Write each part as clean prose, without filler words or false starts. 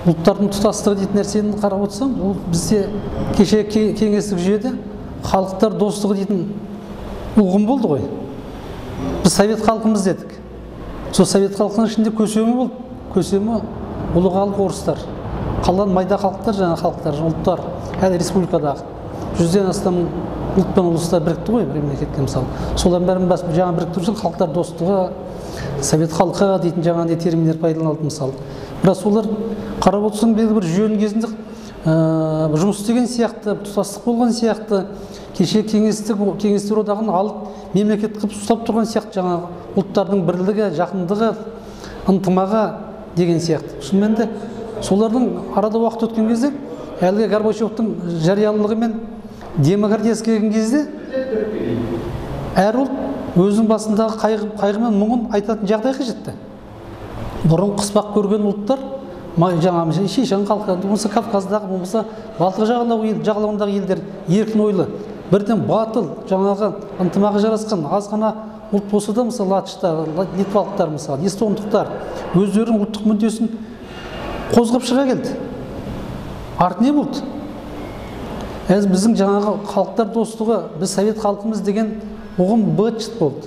Ұлттардың тұтастығы дейтін нәрсені қарап отырсаң, ол бізде кеше кеңестік жүйеде халықтар достығы дейтін ұғым болды ғой. Біз совет халқымыз дедік. Сол совет халқының ішінде көсемі болды. Көсемі ұлы халық орыстар. Қалған майда халықтар, жаңа халықтар, ұлттар, әр республикадағы 100-ден астам ұлт пен ұлыстар бірікті ғой бір мемлекетке мысалы. Солардың бәрін жаңа біріктіру үшін халықтар достығы, совет халқы дейтін жаңағындай терминдер пайдаланылды мысалы. Бірақ солар қарап отырсаң белгілі бір жүйенің кезінде жұмыс істеген сияқты, тұтастық болған сияқты, кеше кеңестер одағын алып мемлекет қылып ұстап тұрған сияқты жаңағы ұлттардың бірлігі, жақындығы, ынтымағы деген сияқты. Шынымен де солардың арада уақыт өткен кезде әлгі Горбачевтың жариялылығы мен демократиясы келген кезде әр ұлт өзінің басындағы қайғы мен мұңын айтатын жағдайға жетті. Бұрын қыспақ көрген ұлттар, жаңағы шешен халқы, болмаса Кавказдағы, болмаса Балтық жағалауындағы елдер еркін ойлы, бірден батыл, жаңағы ынтымағы жарасқан аз ғана ұлт болса да, мысалы латыштар, литвалықтар, мысалы эстондықтар өздерінің ұлттық мүддесін қозғап шыға келді. Арты не болды? Біздің жаңағы халықтар достығы, біз совет халқымыз деген ұғым быт-шыт болды.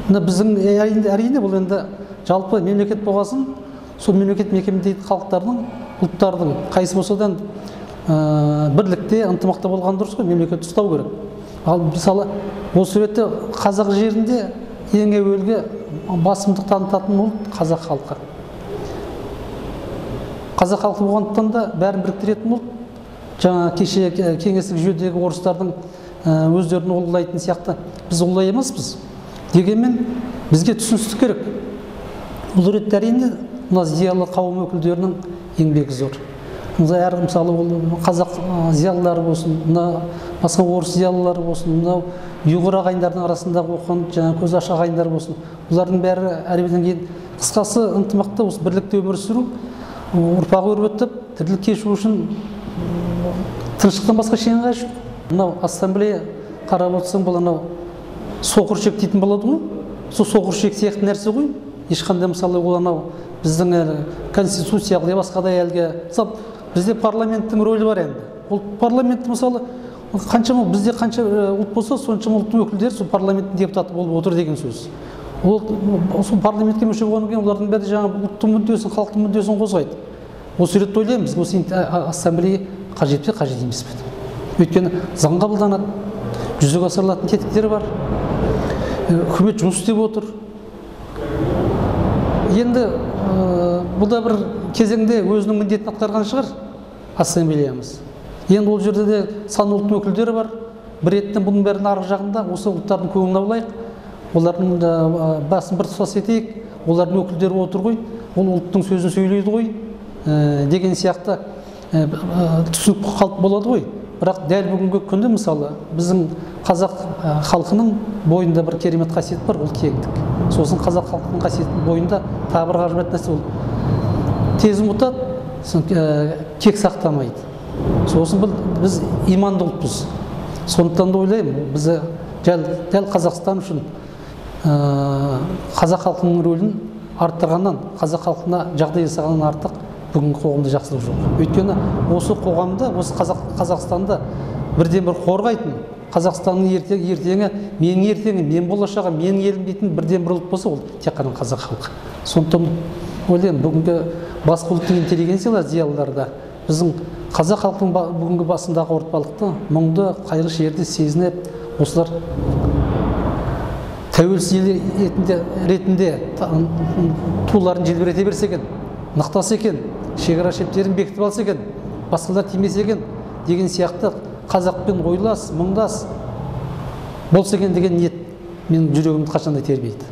Біздің әрине бұл енді жалпы мемлекет болғасын, сол мемлекет мекендейтін халықтардың, ұлттардың қайсы болса да бірлікте, ынтымақта болған дұрыс қой, мемлекет ұстау керек. Ал мысалы осы ретте қазақ жерінде ең әуелгі басымдық танытатын ұлт қазақ халқы. Қазақ халқы болғандықтан да бәрін біріктіретін ұлт. Жаңа кеше кеңестік жүйедегі орыстардың өздерін ұлылайтын сияқты біз олай емеспіз. Дегенмен бізге түсіністік керек. Бұл ретте әрине мына зиялы қауым өкілдерінің еңбегі зор. Әр мысалы ол қазақ зиялылары болсын, мына басқа орыс зиялылары болсын, мынау ұйғыр ағайындардың арасындағы оқыған жаңа көзі ашық ағайындар болсын, бұлардың бәрі әрбірден кейін қысқасы ынтымақта осы бірлікте өмір сүру, ұрпақ өрбітіп, тірлік кешу үшін тыныштықтан басқа ештеңе жоқ. Мынау ассамблея қарап отырсаң, бұл анау соқыр шек дейтін болады ғой. Сол соқыр шек сияқты нәрсе ғой. Ешқандай мысалы ол анау біздің конституциялық я басқа да әлгі, мысалы бізде парламенттің рөлі бар енді. Ол парламент мысалы қаншама бізде қанша ұлт болса, соншама ұлттың өкілдері сол парламенттің депутаты болып отыр деген сөз. Ол сол парламентке мүше болғаннан кейін олардың бәрі жаңа ұлттың мүддесін, халықтың мүддесін қозғайды. Осы ретте ойлаймын, бізге осы ассамблея қажет пе, қажет емес пе? Өйткені заң қабылданады, жүзеге асырылатын тетіктер бар, үкімет жұмыс істеп отыр. Енді бұл да бір кезеңде өзінің міндетін атқарған шығар ассамблеямыз. Енді ол жерде де сан ұлттың өкілдері бар. Бір реттен бұның бәрінің арғы жағында осы ұлттардың көңілін аулайық, олардың басын бір тұтас етейік, олардың өкілдері отыр ғой, ол ұлттың сөзін сөйлейді ғой деген сияқты түсінік қалып болады ғой. Бірақ дәл бүгінгі күнде мысалы біздің қазақ халқының бойында бір керемет қасиет бар, ол кеңдік. Сосын қазақ халқының қасиетінің бойында тағы бір ғажайып нәрсе, ол тез ұмытады, кек сақтамайды. Сосын біз иманды ұлтпыз. Сондықтан да ойлаймын, біз дәл Қазақстан үшін қазақ халқының рөлін арттырғаннан, қазақ халқына жағдай жасағаннан артық бүгінгі қоғамда жақсылық жоқ. Өйткені осы қоғамда, осы Қазақстанда бірден бір қорғайтын, Қазақстанның ертеңі, менің ертеңі, мен болашағы, менің елім дейтін бірден бір ұлт болса, ол тек қана қазақ халқы. Сондықтан ойлаймын, бүгінгі басқа ұлттың интеллигенциялар, зиялылары да біздің қазақ халқының бүгінгі басындағы ауыртпалықты, мұңды, қайғы шерді сезініп, осылар тәуелсіз ел ретінде туларын желбірете берсе екен, нықтаса екен, шекара шептерін бекітіп алса екен, басқалар тимесе екен деген сияқты қазақпен ойлас, мұңдас болса екен деген ниет менің жүрегімді қашанда тербейді.